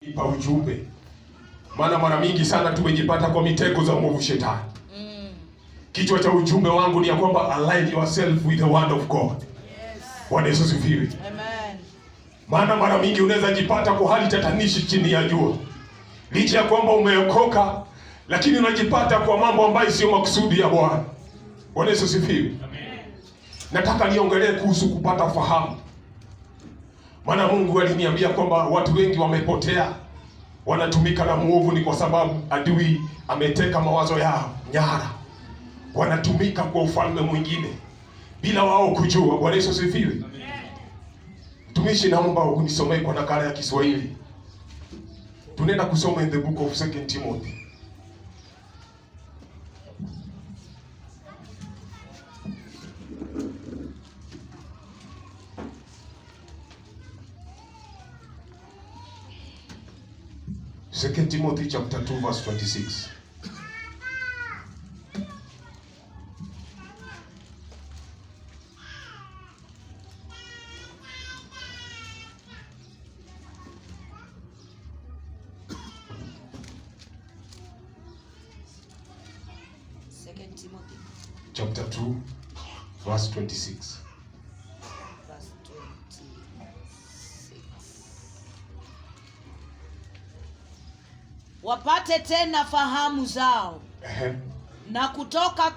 Ipa ujumbe, maana mara mingi sana tumejipata kwa mitego za mwovu shetani. Kichwa cha ujumbe wangu ni ya kwamba align yourself with the word of God. Yes. Bwana Yesu asifiwe. Amen. Maana mara mingi unaweza jipata kwa hali tatanishi chini ya jua, licha ya kwamba umeokoka, lakini unajipata kwa mambo ambayo sio makusudi ya Bwana. Bwana Yesu asifiwe. Nataka niongelee kuhusu kupata fahamu, maana Mungu aliniambia kwamba watu wengi wamepotea, wanatumika na muovu, ni kwa sababu adui ameteka mawazo yao nyara, wanatumika kwa ufalme mwingine bila wao kujua. Bwana Yesu asifiwe. Mtumishi, naomba unisomee kwa nakala ya Kiswahili. Tunaenda kusoma in the book of Second Timothy. Second Timothy chapter 2 verse 26. Second Timothy Chapter 2 verse 26. verse 26. Wapate tena fahamu zao Ehe. na kutoka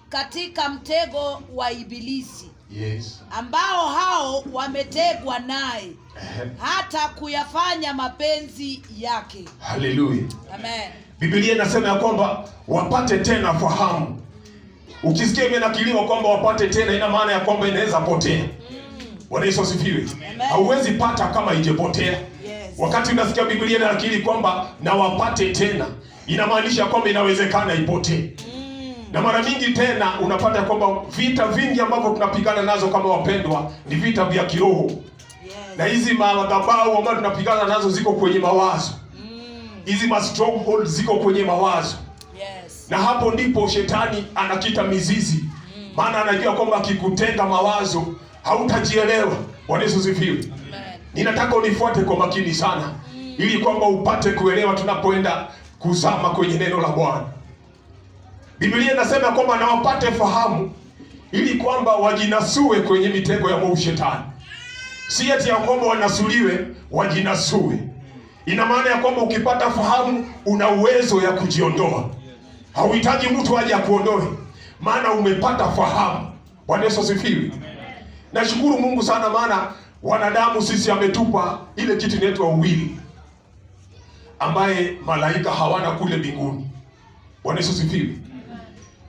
katika mtego wa ibilisi Yes. ambao hao wametegwa naye Ehe. hata kuyafanya mapenzi yake. Hallelujah. Amen. Biblia inasema ya kwamba wapate tena fahamu. Ukisikia imenakiliwa kwamba wapate tena, ina maana ya kwamba inaweza potea. Bwana Yesu asifiwe. Hauwezi pata kama ijepotea. Yes. Wakati unasikia Biblia inakili kwamba na wapate tena, inamaanisha kwamba inawezekana ipotee. Na mara mingi tena unapata kwamba vita vingi ambavyo tunapigana nazo kama wapendwa ni vita vya kiroho, Yes. na hizi madhabahu ambazo tunapigana nazo ziko kwenye mawazo, hizi ma stronghold ziko kwenye mawazo Yes. na hapo ndipo shetani anakita mizizi, maana anajua kwamba akikutenga mawazo hautajielewa. Bwana Yesu asifiwe. Amen. Ninataka unifuate kwa makini sana, ili kwamba upate kuelewa tunapoenda kuzama kwenye neno la Bwana. Biblia inasema kwamba na wapate fahamu, ili kwamba wajinasue kwenye mitego ya mwovu shetani. Si eti ya kwamba wanasuliwe, wajinasue. Ina maana ya kwamba ukipata fahamu una uwezo ya kujiondoa. Hauhitaji mtu aje akuondoe, maana umepata fahamu. Bwana Yesu asifiwe. Nashukuru Mungu sana, maana wanadamu sisi ametupa ile kitu inaitwa uwili, ambaye malaika hawana kule mbinguni. Bwana Yesu asifiwe.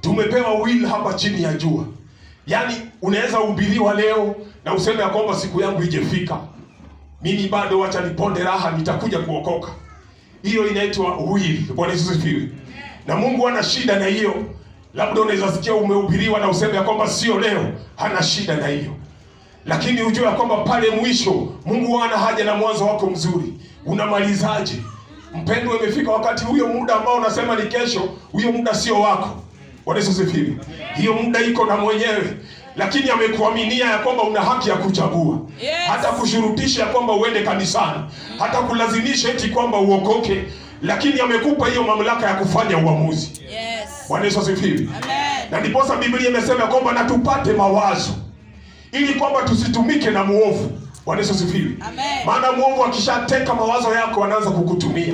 Tumepewa will hapa chini ya jua, yaani unaweza hubiriwa leo na useme ya kwamba siku yangu ijefika, mimi bado, wacha niponde raha, nitakuja kuokoka. Hiyo inaitwa will. Bwana Yesu asifiwe. Na Mungu hana shida na hiyo. Labda unaweza sikia umehubiriwa na useme ya kwamba sio leo, hana shida na hiyo, lakini ujue ya kwamba pale mwisho Mungu hana haja na mwanzo wako mzuri. Unamalizaje? Mpendwa, imefika wakati huyo muda ambao unasema ni kesho, huyo muda sio wako. Bwana Yesu asifiwe. Hiyo muda iko na mwenyewe, lakini amekuaminia ya kwamba una haki ya kuchagua. Yes. Hata kushurutisha ya kwamba uende kanisani, hata kulazimisha eti kwamba uokoke, lakini amekupa hiyo mamlaka ya kufanya uamuzi. Yes. Bwana Yesu asifiwe. Amen. Na ndiposa Biblia imesema kwamba na tupate mawazo ili kwamba tusitumike na muovu. Bwana Yesu asifiwe. Amen. Maana muovu akishateka mawazo yako anaanza kukutumia.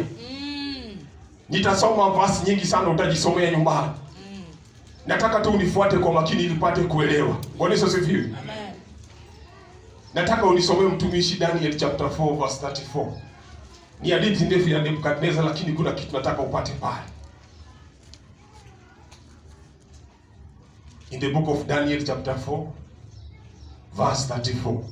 Nitasoma verse nyingi sana, utajisomea nyumbani. Nataka tu unifuate kwa makini ili upate kuelewa. Bwana Yesu asifiwe. Amen. Nataka unisomee mtumishi Daniel chapter 4 verse 34. Ni hadithi ndefu ya Nebukadnezar, lakini kuna kitu nataka upate pale. In the book of Daniel chapter 4 verse 34.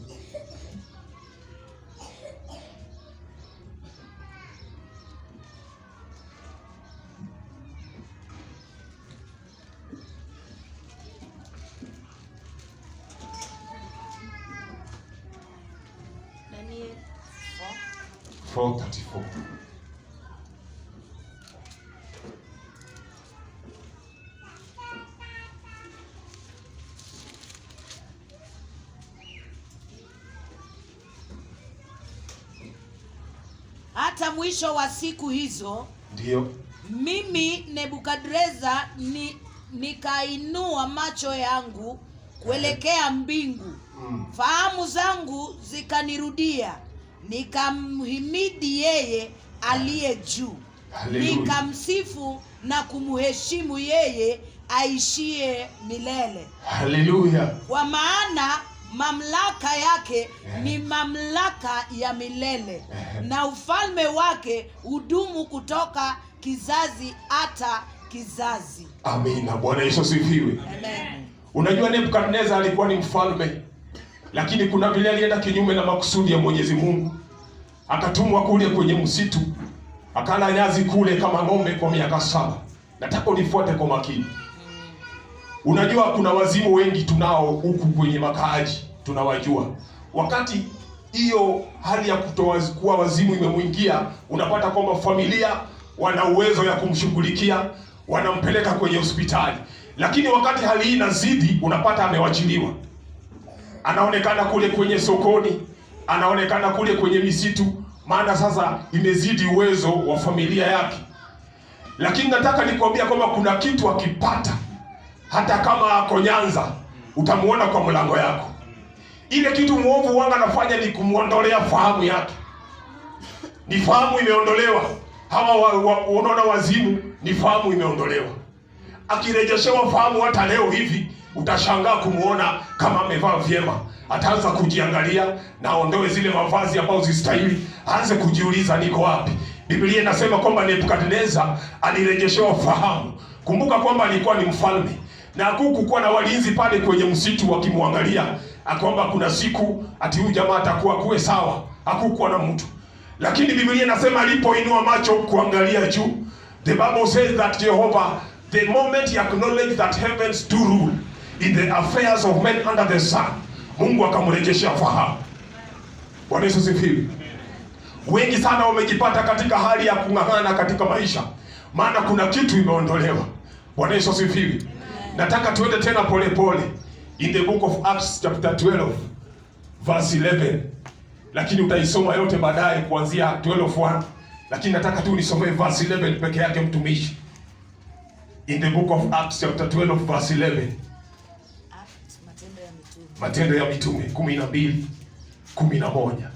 Daniel 4. 4:34. Hata mwisho wa siku hizo, mimi Nebukadreza nikainua macho yangu kuelekea mbingu, fahamu zangu zikanirudia, nikamhimidi yeye aliye juu, Haleluya. Nikamsifu na kumheshimu yeye aishie milele, Haleluya. Kwa maana mamlaka yake ni mamlaka ya milele na ufalme wake hudumu kutoka kizazi hata kizazi. Amina. Bwana Yesu asifiwe. Amen. Unajua Nebukadnezar alikuwa ni mfalme, lakini kuna vile alienda kinyume na makusudi ya Mwenyezi Mungu. Akatumwa kule kwenye msitu, akala nyasi kule kama ng'ombe kwa miaka 7. Nataka unifuate kwa makini. Unajua kuna wazimu wengi tunao huku kwenye makaaji, tunawajua. Wakati hiyo hali ya kutoa kuwa wazimu imemwingia, unapata kwamba familia wana uwezo ya kumshughulikia, wanampeleka kwenye hospitali. Lakini wakati hali hii inazidi, unapata amewachiliwa, anaonekana kule kwenye sokoni, anaonekana kule kwenye misitu, maana sasa imezidi uwezo wa familia yake. Lakini nataka nikwambia kwamba kuna kitu akipata, hata kama ako Nyanza, utamuona kwa mlango yako. Ile kitu muovu wanga anafanya ni kumuondolea fahamu yake. Ni fahamu imeondolewa. Hawa unaona wazimu ni fahamu imeondolewa. Akirejeshewa fahamu hata leo hivi utashangaa kumuona kama amevaa vyema. Ataanza kujiangalia na aondoe zile mavazi ambazo zistahili, aanze kujiuliza niko wapi. Biblia inasema kwamba Nebukadneza alirejeshewa fahamu. Kumbuka kwamba alikuwa ni mfalme na hakukuwa na walinzi pale kwenye msitu wakimwangalia kwamba kuna siku ati huyu jamaa atakuwa kuwe sawa. Hakukuwa na mtu. Lakini Biblia inasema alipoinua macho kuangalia juu, the Bible says that Jehovah, the moment he acknowledged that heavens do rule in the affairs of men under the sun, Mungu akamrejeshea fahamu. Bwana Yesu asifiwe. Wengi sana wamejipata katika hali ya kung'ang'ana katika maisha, maana kuna kitu imeondolewa. Bwana Yesu asifiwe. Nataka tuende tena pole pole in the book of Acts chapter 12 verse 11, lakini utaisoma yote baadaye kuanzia 12:1, lakini nataka tu nisomee verse 11 peke yake, mtumishi. In the book of Acts chapter 12 verse 11. Acts, Matendo ya Mitume. Matendo ya Mitume 12:11.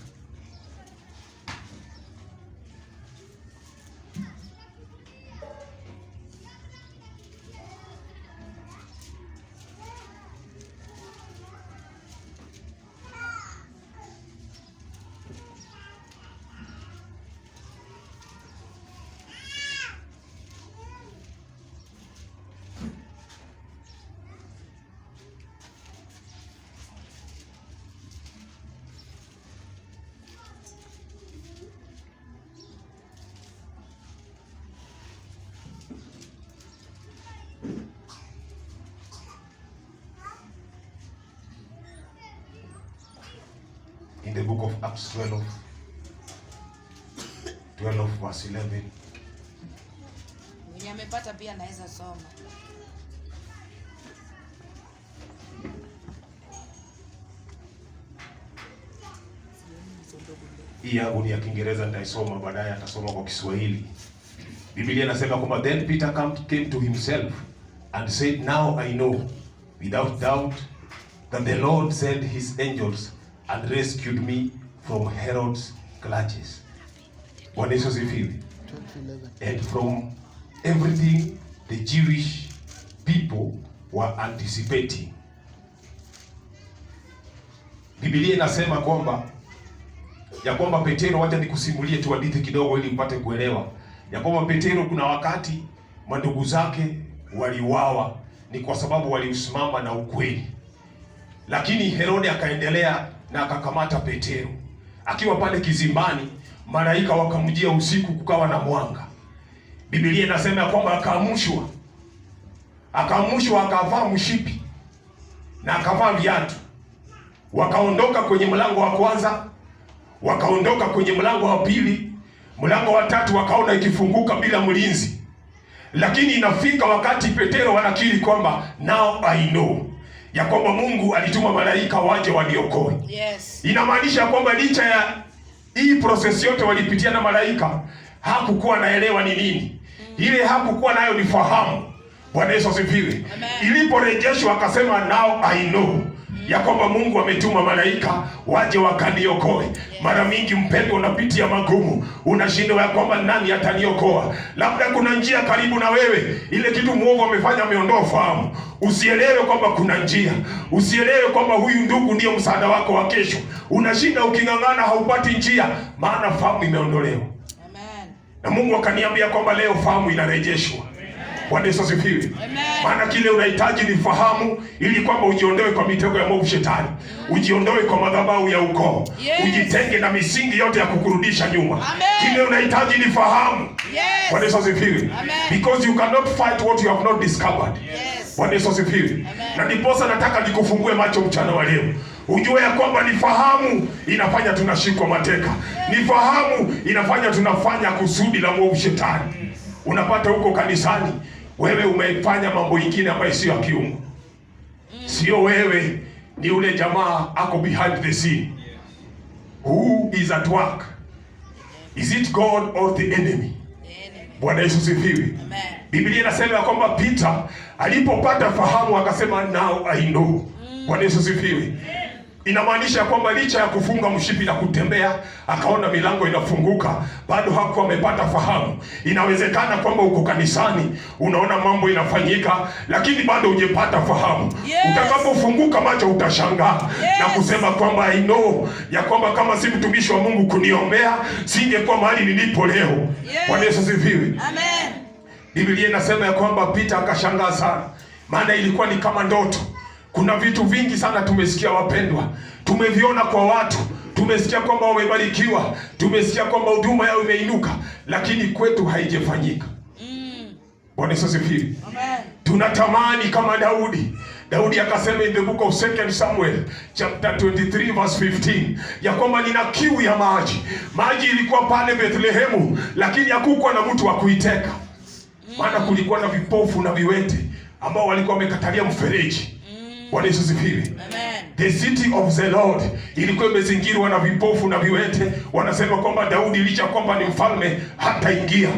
In the book of Acts 12 verse 11. Mwenye amepata pia anaweza soma. Hii yangu ni ya Kiingereza, nitaisoma baadaye, atasoma kwa Kiswahili. Biblia inasema kwamba then Peter came to himself and said, now I know without doubt that the Lord sent his angels and rescued me from Herod's clutches. Bwana Yesu asifiwe. And from everything the Jewish people were anticipating. Biblia inasema kwamba ya kwamba Petero, wacha nikusimulie tu hadithi kidogo ili upate kuelewa ya kwamba Petero kuna wakati mandugu zake waliuawa, ni kwa sababu waliusimama na ukweli. Lakini Herode akaendelea na akakamata Petero akiwa pale kizimbani, malaika wakamjia usiku, kukawa na mwanga. Biblia inasema ya kwamba akaamshwa, akavaa mshipi na akavaa viatu, wakaondoka kwenye mlango wa kwanza, wakaondoka kwenye mlango wa pili, mlango wa tatu wakaona ikifunguka bila mlinzi. Lakini inafika wakati Petero anakiri kwamba now I know ya kwamba Mungu alituma malaika waje waniokoe. Inamaanisha kwamba licha ya Hii process yote walipitia na malaika, hakukuwa naelewa ni nini ile, hakukuwa nayo ni fahamu. Bwana Yesu asifiwe. Amen. Iliporejeshwa akasema, now I know ya kwamba Mungu ametuma malaika waje wakaniokoe. Mara mingi mpendwa, unapitia magumu, unashindwa ya kwamba nani ataniokoa. Labda kuna njia karibu na wewe, ile kitu mwovu amefanya, ameondoa fahamu. Usielewe kwamba kuna njia, usielewe kwamba huyu ndugu ndiyo msaada wako wa kesho. Unashinda uking'ang'ana, haupati njia, maana fahamu imeondolewa. Amen. Na Mungu akaniambia kwamba leo fahamu inarejeshwa. Bwana Yesu asifiwe. Amen. Maana kile unahitaji ni fahamu, ili kwamba ujiondoe kwa mitego ya mwovu shetani, ujiondoe kwa madhabahu ya ukoo, ujitenge na misingi yote ya kukurudisha nyuma. Amen. Kile unahitaji ni fahamu. Bwana Yesu asifiwe. Amen. Because you cannot fight what you have not discovered. Bwana Yesu asifiwe. Amen. Na ndiposa nataka nikufungue macho mchana wa leo, ujue ya kwamba ni fahamu inafanya tunashikwa mateka, ni fahamu inafanya tunafanya kusudi la mwovu shetani. Unapata huko kanisani, wewe umefanya mambo ingine ambayo sio ya kiungu, sio wewe, ni ule jamaa ako behind the scene. Who is at work? Is it God or the enemy? Enemy. Bwana Yesu sifiwe. Amen. Biblia inasema ya kwamba Peter alipopata fahamu akasema, now I know. Bwana Yesu sifiwe. Inamaanisha kwamba licha ya kufunga mshipi na kutembea akaona milango inafunguka, bado hakuwa amepata fahamu. Inawezekana kwamba uko kanisani unaona mambo inafanyika, lakini bado hujapata fahamu. Utakapofunguka macho utashangaa na kusema kwamba I know ya kwamba kama si mtumishi wa Mungu kuniombea singekuwa mahali nilipo leo. Bwana Yesu asifiwe. Amen. Biblia inasema ya kwamba Peter akashangaa sana, maana ilikuwa ni kama ndoto. Kuna vitu vingi sana tumesikia wapendwa, tumeviona kwa watu, tumesikia kwamba wamebarikiwa, tumesikia kwamba huduma yao imeinuka, lakini kwetu haijafanyika. Bwana Yesu asifiwe. Amen. Tunatamani kama Daudi. Daudi akasema in the book of 2 Samuel chapter 23 verse 15 ya kwamba nina kiu ya maji. Maji ilikuwa pale Bethlehemu, lakini hakukuwa na mtu wa kuiteka, maana kulikuwa na vipofu na viwete ambao walikuwa wamekatalia mfereji. Bwana Yesu asifiwe. Amen. The city of the Lord ilikuwa imezingirwa na vipofu na viwete. Wanasema kwamba Daudi licha kwamba ni mfalme hataingia,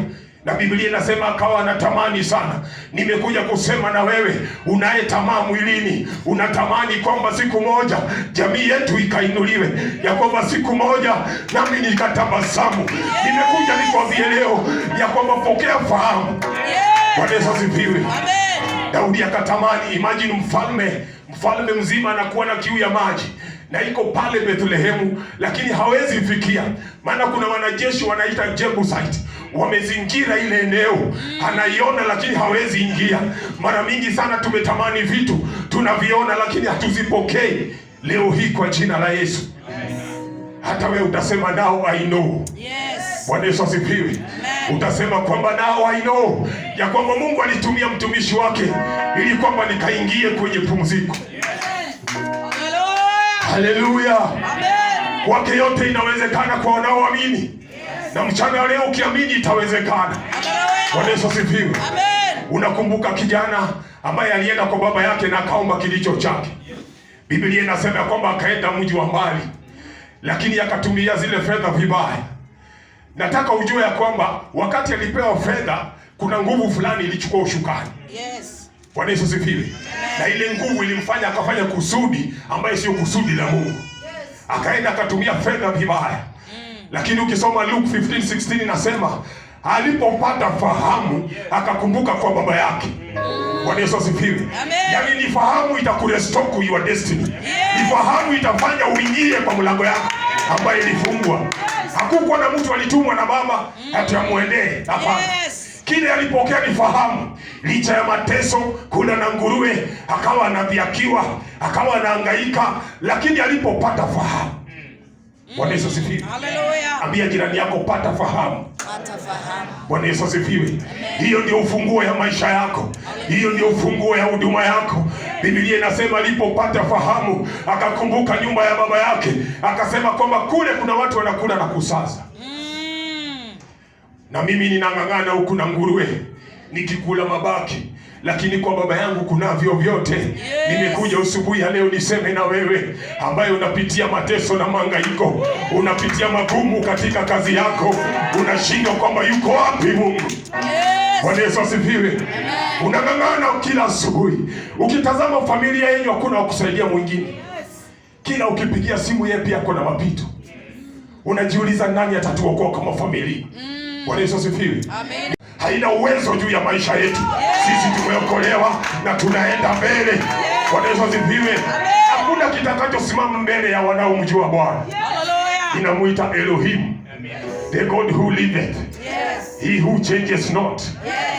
na Biblia inasema akawa anatamani sana. Nimekuja kusema na wewe unayetamaa mwilini, unatamani kwamba siku moja jamii yetu ikainuliwe, ya kwamba siku moja nami nikatabasamu. Nimekuja nikwambie leo ya kwamba pokea fahamu. Bwana Yesu asifiwe. Amen. Daudi akatamani, imagine mfalme mzima anakuwa na kiu ya maji na iko pale Bethlehemu, lakini hawezi fikia, maana kuna wanajeshi wanaita Jebusite wamezingira ile eneo, anaiona lakini hawezi ingia. Mara mingi sana tumetamani vitu tunaviona, lakini hatuzipokei. Leo hii kwa jina la Yesu, hata wewe utasema now I know. Bwana Yesu asifiwe. Utasema kwamba now I know ya kwamba Mungu alitumia mtumishi wake ili kwamba nikaingie kwenye pumziko. Hallelujah. Haleluya! Amen. Kwake yote inawezekana kwa wanaoamini. Na mchana wa leo ukiamini itawezekana. Hallelujah. Bwana Yesu asifiwe. Amen. Unakumbuka kijana ambaye alienda kwa baba yake na akaomba kilicho chake. Biblia inasema ya kwamba akaenda mji wa mbali, lakini akatumia zile fedha vibaya. Nataka ujue ya kwamba wakati alipewa fedha, kuna nguvu fulani ilichukua ushukani. Bwana Yesu asifiwe. Na ile nguvu ilimfanya akafanya kusudi ambaye sio kusudi la Mungu. Akaenda akatumia fedha vibaya. Lakini ukisoma Luke 15:16 inasema alipopata fahamu akakumbuka kwa baba yake. Bwana Yesu asifiwe. Amen. Yaani ni fahamu itakurestore your destiny. Ni fahamu itafanya uingie kwa mlango yako ambaye ilifungwa. Hakukuwa na mtu alitumwa na baba ati amuendee. Hapana. Kile alipokea ni fahamu. Licha ya mateso, kula na nguruwe, akawa anadhihakiwa, akawa anahangaika, lakini alipopata fahamu. Bwana Yesu asifiwe. Hallelujah. Ambia jirani yako, pata fahamu. Pata fahamu. Bwana Yesu asifiwe. Hiyo ndio ufunguo ya maisha yako, hiyo ndio ufunguo ya huduma yako. Biblia inasema alipopata fahamu akakumbuka nyumba ya baba yake, akasema kwamba kule kuna watu wanakula na kusaza, na mimi ninang'ang'ana huku na nguruwe nikikula mabaki. lakini kwa baba yangu kunavyo vyote. Nimekuja asubuhi ya leo niseme na wewe ambaye unapitia mateso na mahangaiko, unapitia magumu katika kazi yako, unashindwa kwamba yuko wapi Mungu. Bwana Yesu asifiwe. Unang'ang'ana kila asubuhi, ukitazama familia yenu hakuna wa kusaidia mwingine. Kila ukipigia simu yeye pia ako na mapito. Unajiuliza nani atatuokoa kama familia. Bwana Yesu asifiwe. Amen. Haina uwezo juu ya maisha yetu. Sisi tumeokolewa na tunaenda mbele. Bwana Yesu asifiwe. Hakuna kitakachosimama mbele ya wanaomjua Bwana. Hallelujah. Inamuita Elohim, the God who liveth, he who changes not.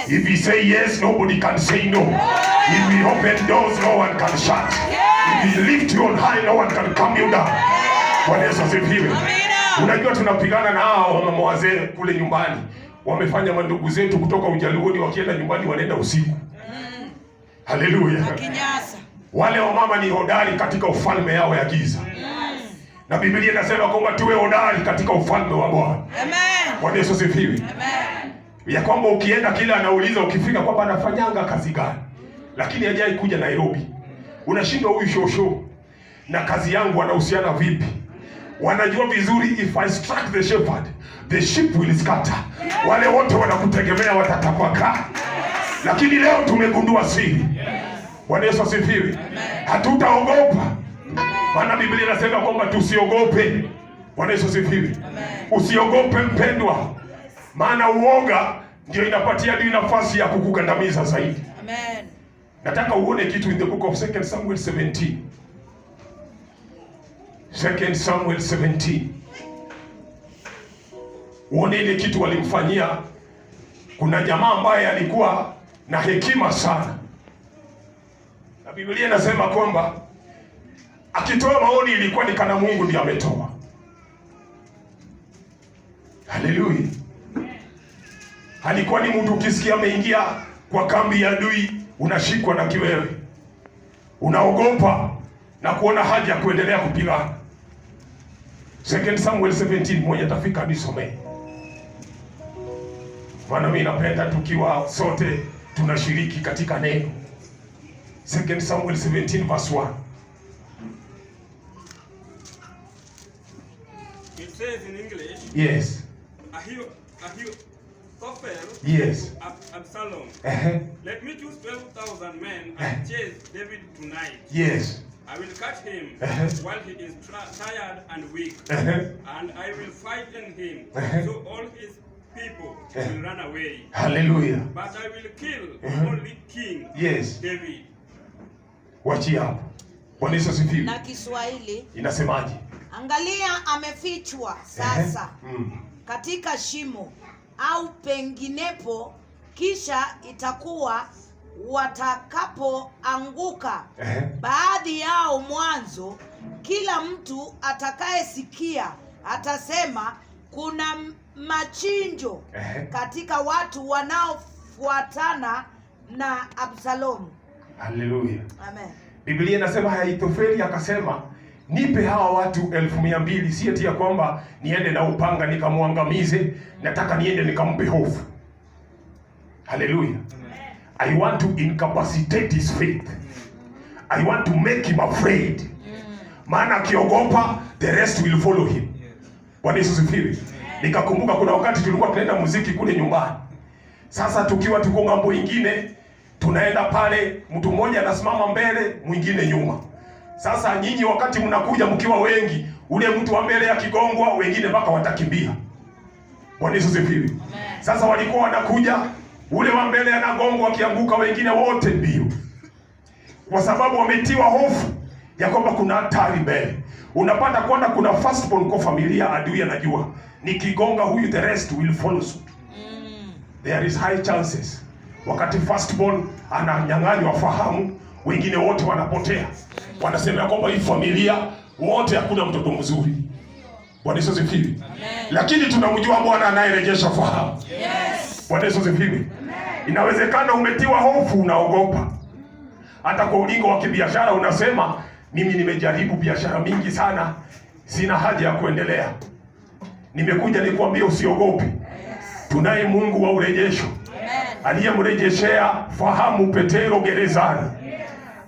If he say yes, nobody can say no. If he open doors, no one can shut. If he lift you on high, no one can come you down. Bwana Yesu asifiwe. Amina. Unajua tunapigana na hao wamama wazee kule nyumbani, wamefanya mandugu zetu kutoka Ujaluoni, wakienda nyumbani wanaenda usiku. Haleluya. Kinyasa. Wale wamama ni hodari katika ufalme yao ya giza, na Biblia inasema kwamba tuwe hodari katika ufalme wa Bwana. Amen. Bwana Yesu asifiwe. Amen. Ya kwamba ukienda kila anauliza ukifika kwamba anafanyanga kazi gani, lakini hajai kuja Nairobi. Unashindwa huyu shosho na kazi yangu anahusiana vipi? Wanajua vizuri, if I strike the shepherd the sheep will scatter. Wale wote wanakutegemea watatapakaa. Lakini leo tumegundua siri. Bwana Yesu asifiwe. Hatutaogopa, maana Biblia inasema kwamba tusiogope. Bwana Yesu asifiwe. Usiogope mpendwa, maana uoga ndio inapatia adui nafasi ya kukugandamiza zaidi. Amen. Nataka uone kitu in the book of 2 Samuel 17. 2 Samuel 17. Uone ile kitu walimfanyia. Kuna jamaa ambaye alikuwa na hekima sana, na Biblia inasema kwamba akitoa maoni ilikuwa ni kana Mungu ndiye ametoa. Haleluya! Alikuwa ni mtu ukisikia ameingia kwa kambi ya adui unashikwa na kiwewe, unaogopa na kuona haja ya kuendelea kupigana. 2 Samuel 17, mmoja atafika nisomee. Maana mimi napenda tukiwa sote tunashiriki katika neno. 2 Samuel 17 verse 1. It says in English, Yes. Ahithophel Absalom, let me choose 12,000 men and chase David tonight. I will catch him while he is tired and weak, and I will frighten him so all his people will run away. Hallelujah. But I will kill only King David. Wachia hapo. Bwana Yesu asifiwe. Na Kiswahili, Inasemaje? Angalia amefichwa sasa katika shimo au penginepo, kisha itakuwa watakapoanguka baadhi yao mwanzo, kila mtu atakayesikia atasema kuna machinjo katika watu wanaofuatana na Absalomu. Haleluya. Amen. Biblia inasema Ahithofeli akasema, nipe hawa watu 200,000, si eti ya kwamba niende na upanga nikamwangamize, nataka niende nikampe hofu. Haleluya. I want to incapacitate his faith. I want to make him afraid. Maana akiogopa the rest will follow him. Bwana Yesu asifiwe. Nikakumbuka kuna wakati tulikuwa tunaenda muziki kule nyumbani. Sasa tukiwa tuko ng'ambo ingine, tunaenda pale, mtu mmoja anasimama mbele, mwingine nyuma. Sasa nyinyi wakati mnakuja mkiwa wengi, ule mtu wa mbele akigongwa, wengine mpaka watakimbia. Bwana Yesu asifiwe. Sasa walikuwa wanakuja, ule wa mbele anagongwa, akianguka, wengine wote mbio, kwa sababu wametiwa hofu ya kwamba kuna hatari mbele. Unapata kwamba kuna firstborn kwa familia, adui anajua nikigonga huyu the rest will follow suit. There is high chances wakati firstborn ananyang'anywa fahamu, wengine wote wanapotea, wanasema ya kwamba hii familia wote hakuna mtoto mzuri. Bwana Yesu asifiwe. Lakini tunamjua Bwana anayerejesha fahamu. Bwana Yesu asifiwe. Inawezekana umetiwa hofu, unaogopa. Hata kwa ulingo wa kibiashara unasema mimi nimejaribu biashara mingi sana, sina haja ya kuendelea. Nimekuja nikuambie usiogope. Tunaye Mungu wa urejesho. Amen. Aliyemrejeshea fahamu Petero gerezani.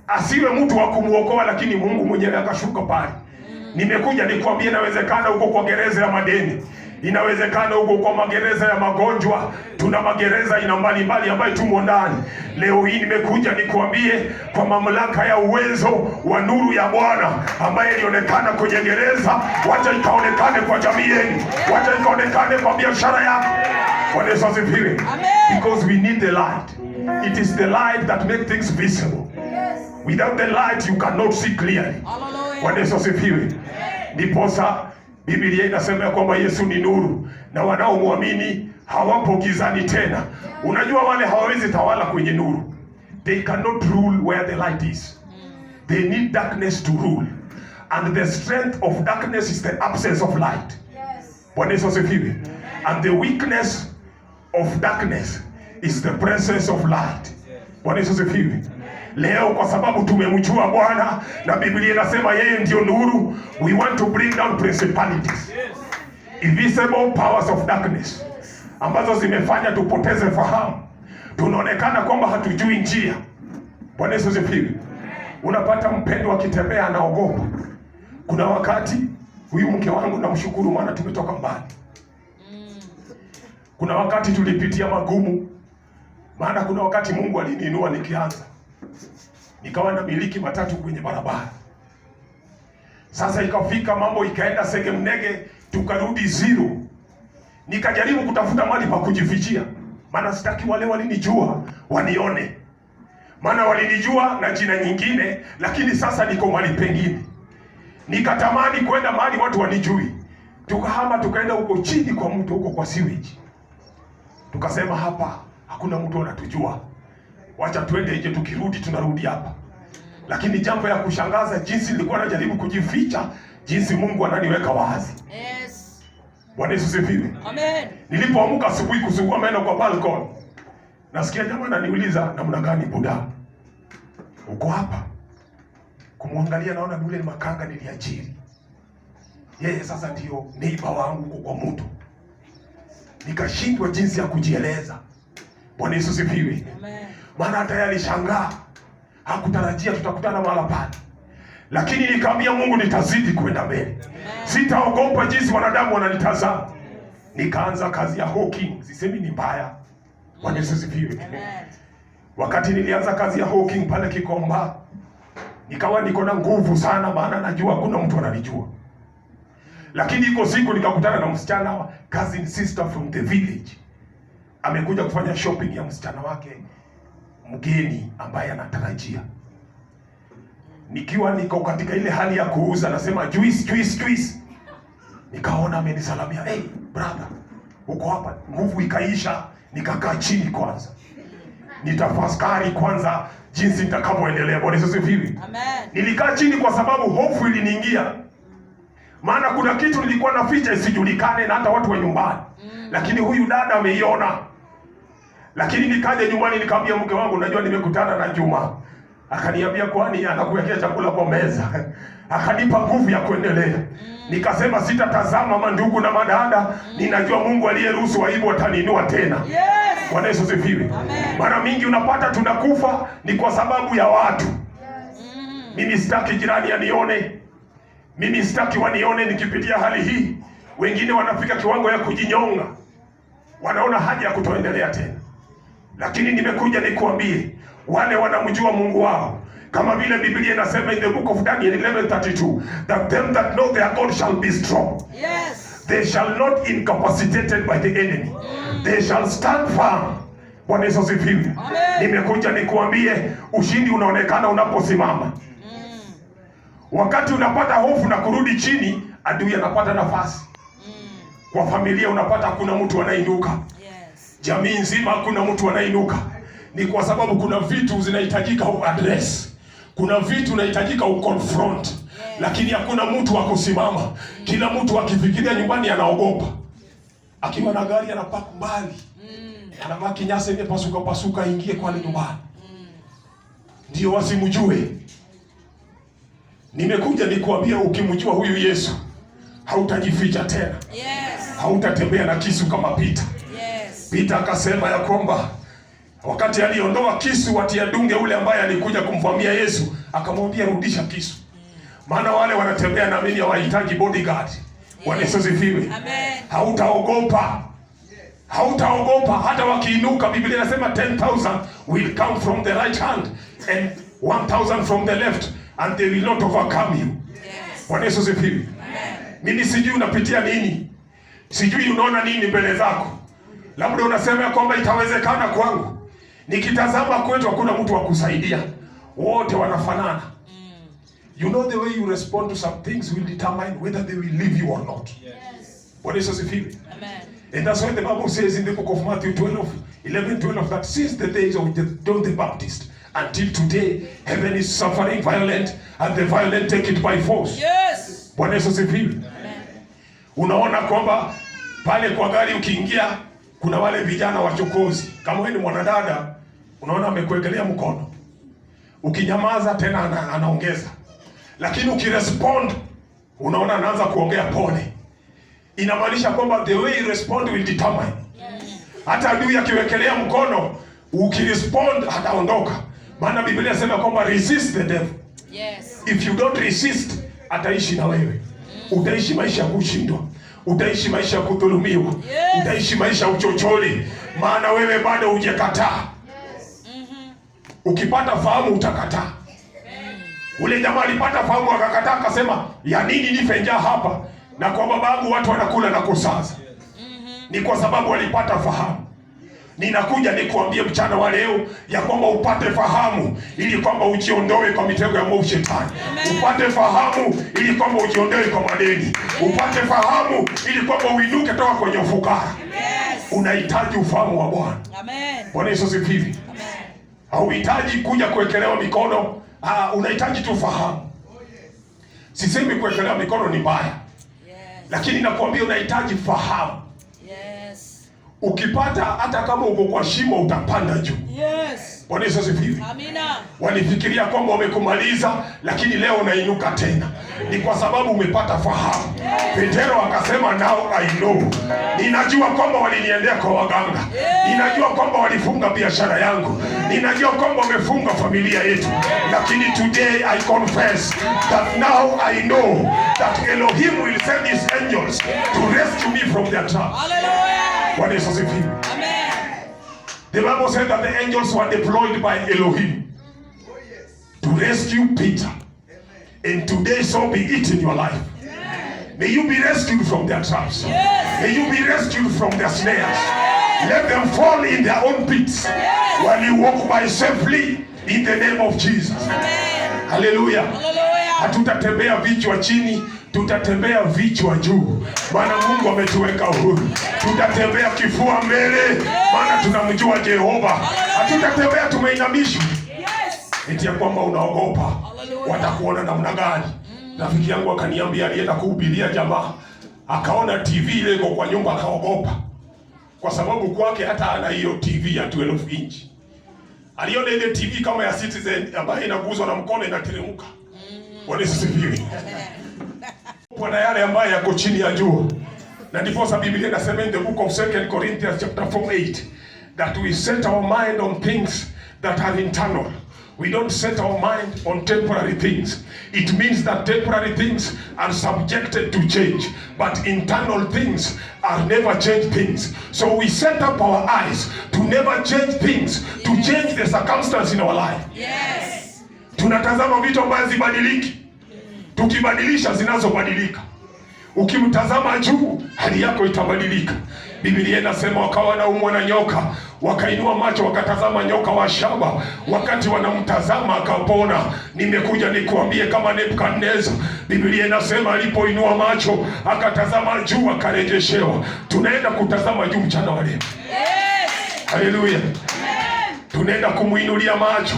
Asiwe mtu wa kumuokoa, lakini Mungu mwenyewe akashuka pale. Nimekuja nikwambie, inawezekana uko kwa gereza ya madeni, inawezekana uko kwa magereza ya magonjwa. Tuna magereza aina mbalimbali ambayo tumo ndani. Leo hii nimekuja nikwambie kwa mamlaka ya uwezo wa nuru ya Bwana ambaye ilionekana kwenye gereza, wacha ikaonekane kwa jamii yenu, wacha ikaonekane kwa biashara yako. Bwana Yesu asifiwe. Because we need the light. It is the light that makes things visible. Without the light you cannot see clearly. Bwana Yesu asifiwe. Ndiposa Biblia inasema ya kwamba Yesu ni nuru na wanaomwamini hawapo gizani tena. Unajua wale hawawezi tawala kwenye nuru. They cannot rule where the light is. They need darkness to rule. And the strength of darkness is the absence of light. Bwana Yesu asifiwe. And the weakness of darkness is the presence of light. Bwana Yesu asifiwe. Leo kwa sababu tumemjua Bwana na Biblia inasema yeye ndio nuru, we want to bring down principalities, invisible powers of darkness ambazo zimefanya tupoteze fahamu, tunaonekana kwamba hatujui njia. Bwana Yesu asifiwe. Unapata mpendwa akitembea anaogopa. Kuna wakati huyu mke wangu namshukuru, maana tumetoka mbali. Kuna wakati tulipitia magumu, maana kuna wakati Mungu aliniinua nikianza, nikawa namiliki matatu kwenye barabara. Sasa ikafika mambo ikaenda segemnege, tukarudi zero. Nikajaribu kutafuta mahali pa kujifichia, maana sitaki wale walinijua wanione, maana walinijua na jina nyingine, lakini sasa niko mahali pengine. Nikatamani kwenda mahali watu wanijui, tukahama tukaenda huko chini kwa mto, huko kwa sewage. Tukasema hapa hakuna mtu anatujua, wacha twende nje, tukirudi tunarudi hapa. Lakini jambo ya kushangaza, jinsi nilikuwa najaribu kujificha, jinsi Mungu ananiweka wazi. Bwana Yesu sifiwe. Amen. Nilipoamka asubuhi kusugua meno kwa balcony, nasikia jamaa ananiuliza, namna gani buda, uko hapa? Kumwangalia naona yule ni makanga niliajiri yeye, sasa ndio neighbor wangu huko kwa mtu. Nikashindwa jinsi ya kujieleza. Bwana Yesu sifiwe. Amen. Maana hata yeye alishangaa, hakutarajia tutakutana mahala pale, lakini nikamwambia Mungu nitazidi kwenda mbele, sitaogopa jinsi wanadamu wananitazama. Nikaanza kazi ya hawking, sisemi ni mbaya. Bwana Yesu sifiwe. Amen. Wakati nilianza kazi ya hawking pale Kikomba, nikawa niko na nguvu sana, maana najua hakuna mtu ananijua. Lakini iko siku nikakutana na msichana wa cousin sister from the village, amekuja kufanya shopping ya msichana wake mgeni ambaye anatarajia. Nikiwa niko katika ile hali ya kuuza, nasema juice, juice, juice, nikaona amenisalamia, hey brother, uko hapa. Nguvu ikaisha, nikakaa chini kwanza, nitafakari kwanza jinsi nitakavyoendelea. Bwana Yesu asifiwe. Amen. Nilikaa chini kwa sababu hofu iliniingia, maana kuna kitu nilikuwa naficha isijulikane na hata watu wa nyumbani, lakini huyu dada ameiona. Lakini nikaja nyumbani nikamwambia mke wangu, najua nimekutana na Juma. Akaniambia kwani anakuwekea chakula kwa meza? Akanipa nguvu ya kuendelea. Nikasema sitatazama mandugu na madada, ninajua Mungu aliyeruhusu aibu ataniinua tena. Yes. Bwana Yesu asifiwe. Amen. Mara mingi unapata tunakufa ni kwa sababu ya watu. Mimi sitaki jirani anione, mimi sitaki wanione nikipitia hali hii. Wengine wanafika kiwango ya kujinyonga, wanaona haja ya kutoendelea tena. Lakini nimekuja nikuambie, wale wanamjua Mungu wao, kama vile Biblia inasema in the book of Daniel 11:32 that them that know their God shall be strong. Yes. They shall not incapacitated by the enemy. They shall stand firm. Bwana Yesu asifiwe. Amen. Nimekuja nikuambie, ushindi unaonekana unaposimama. Wakati unapata hofu na kurudi chini, adui anapata nafasi. Kwa familia unapata hakuna mtu anainuka. Yes. Jamii nzima hakuna mtu anainuka. Ni kwa sababu kuna vitu zinahitajika uaddress, kuna vitu unahitajika uconfront, lakini hakuna mtu wa kusimama. Kila mtu akifikiria nyumbani anaogopa, akiwa na gari anapaki mbali, anavaa kinyasa imepasuka pasuka, ingie kwale nyumbani ndio wasimjue. Nimekuja nikuambia, ukimjua huyu Yesu hautajificha tena, Yes. hautatembea na kisu kama Peter. Yes. Peter akasema ya kwamba Wakati aliondoa kisu atiadunge ule ambaye alikuja kumvamia Yesu, akamwambia rudisha kisu. Maana wale wanatembea na mimi hawahitaji bodyguard. Bwana Yesu asifiwe. Amen. Hautaogopa. Hautaogopa hata wakiinuka. Biblia inasema 10,000 will come from the right hand and 1,000 from the left and they will not overcome you. Yes. Bwana Yesu asifiwe. Amen. Mimi sijui unapitia nini, sijui unaona nini mbele zako. Labda unasema ya kwamba itawezekana kwangu. Nikitazama kwetu hakuna mtu wa kusaidia, wote wanafanana. You know, the way you respond to some things will determine whether they will leave you or not. Yes. Bwana Yesu asifiwe. Amen. And that's why the Bible says in the book of Matthew 12, 11, 12 that since the days of John the Baptist until today, heaven is suffering violent and the violent take it by force. Yes. Bwana Yesu asifiwe. Amen. Unaona kwamba pale kwa gari ukiingia, kuna wale vijana wachokozi. Kama wewe ni mwanadada, unaona amekuekelea mkono, ukinyamaza tena anaongeza, lakini ukirespond, unaona anaanza kuongea pole. Inamaanisha kwamba the way you respond will determine. Hata adui akiwekelea mkono, ukirespond ataondoka, maana Biblia inasema kwamba resist the devil. Yes. If you don't resist, ataishi na wewe. Utaishi maisha ya kushindwa, utaishi maisha ya kudhulumiwa, utaishi maisha ya uchochole, maana wewe bado hujakataa. Ukipata fahamu utakataa. Ule jamaa alipata fahamu akakataa, akasema ya nini nife njaa hapa na kwa babangu watu wanakula na kusaza. Ni kwa sababu alipata fahamu. Ninakuja nikuambie mchana wa leo ya kwamba upate fahamu ili kwamba ujiondoe kwa mitego ya mwovu shetani. Amen. Upate fahamu ili kwamba ujiondoe kwa madeni. Upate fahamu ili kwamba uinuke toka kwenye ufukara. Yes. Unahitaji ufahamu wa Bwana. Amen. Bwana Yesu asifiwe. Amen. Hauhitaji kuja kuwekelewa mikono. Unahitaji tu fahamu. Sisemi kuwekelewa mikono ni mbaya, lakini nakwambia unahitaji fahamu. Ukipata, hata kama uko kwa shimo utapanda juu. Bwana Yesu asifiwe. Amina. Walifikiria kwamba wamekumaliza, lakini leo unainuka tena. Ni kwa sababu umepata fahamu. Petero akasema, now I know, ninajua kwamba waliniendea kwa waganga, ninajua kwamba walifunga biashara yangu, ninajua kwamba wamefunga familia yetu, lakini today I confess that now I know that Elohim will send his angels to rescue me from their traps. Hallelujah. Bwana Yesu asifiwe. Amen. The Bible said that the angels were deployed by Elohim to rescue Peter. And today, so be it in your life. May you be rescued from their traps. Yes. May you be rescued from their snares. Let them fall in their own pits while you walk by safely in the name of Jesus. Amen. Hallelujah. Hallelujah. Hatutatembea vichwa chini, tutatembea vichwa juu, maana Mungu ametuweka huru. Tutatembea kifua mbele, maana tunamjua Jehova. Hatutatembea tumeinamishwa, eti ya kwamba unaogopa Hallelujah. watakuona namna gani. Rafiki yangu akaniambia alienda kuhubiria jamaa, akaona TV ile iko kwa nyumba akaogopa, kwa sababu kwake hata ana hiyo TV ya 12 inch. Aliona ile TV kama ya Citizen ambayo inaguzwa na mkono inateremka. Bwana Yesu asifiwe. Bwana yale ambayo yako chini ya jua. Na ndiposa Biblia inasema in the book of 2 Corinthians chapter 4:8 that we set our mind on things that are internal. We don't set our mind on temporary things. It means that temporary things are subjected to change, but internal things are never change things. So we set up our eyes to never change things, to change the circumstance in our life. Tunatazama vitu ambavyo hazibadiliki, tukibadilisha zinazobadilika. Ukimtazama juu, hali yako itabadilika. Biblia inasema wakawa wanaumwa na nyoka, wakainua macho wakatazama nyoka wa shaba, wakati wanamtazama akapona. Nimekuja nikuambie kama Nebukadneza, Biblia inasema alipoinua macho akatazama juu akarejeshewa. Tunaenda kutazama juu mchana wa leo. Haleluya! Tunaenda kumuinulia macho,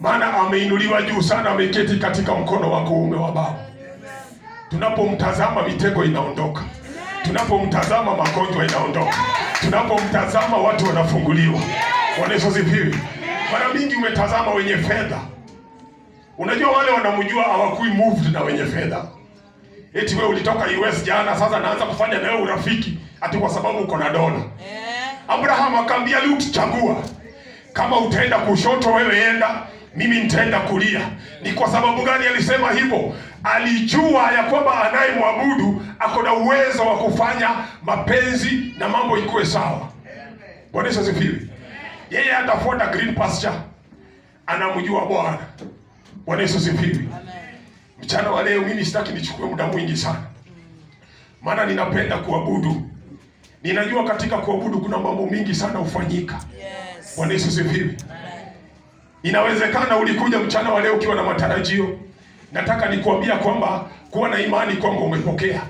maana ameinuliwa juu sana, ameketi katika mkono wa kuume wa Baba. Tunapomtazama mitego inaondoka, tunapomtazama magonjwa inaondoka, tunapomtazama watu wanafunguliwa. Bwana Yesu asifiwe. Mara mingi umetazama wenye fedha, unajua wale wanamjua hawakui moved na wenye fedha. Eti wewe ulitoka US jana, sasa naanza kufanya na wewe urafiki ati kwa sababu uko na dola. Abraham akamwambia Lut, chagua. Kama utaenda kushoto, wewe enda, mimi nitaenda kulia. Ni kwa sababu gani alisema hivyo? Alijua ya kwamba anayemwabudu ako na uwezo wa kufanya mapenzi na mambo ikuwe sawa. Bwana Yesu asifiwe. Yeye atafuata green pasture, anamjua Bwana. Bwana Yesu asifiwe. Mchana wa leo mimi sitaki nichukue muda mwingi sana, maana ninapenda kuabudu. Ninajua katika kuabudu kuna mambo mingi sana hufanyika. Bwana Yesu asifiwe. Inawezekana ulikuja mchana wa leo ukiwa na matarajio. Nataka nikuambia kwamba kuwa na imani kwamba umepokea,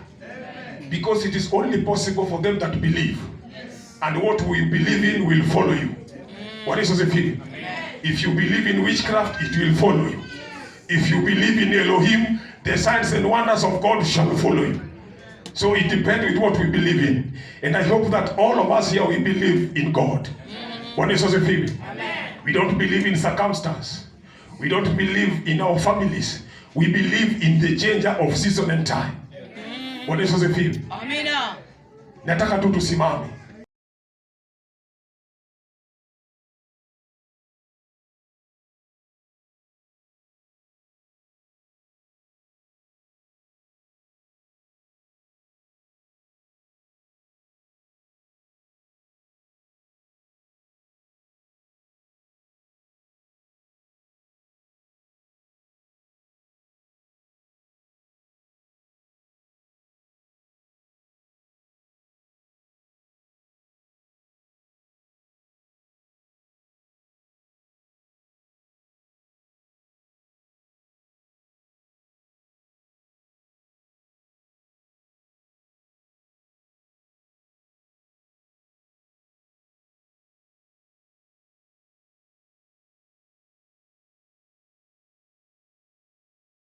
because it is only possible for them that believe, and what we believe in will follow you. Bwana Yesu asifiwe. If you believe in witchcraft, it will follow you. If you believe in Elohim, the signs and wonders of God shall follow you. So it depends with what we believe in. And I hope that all of us here, we believe in God. Bwana Yesu asifiwe. We don't believe in circumstance. We don't believe in our families. We believe in the changer of season and time. Bwana Yesu asifiwe. Amina. Nataka tu tusimame.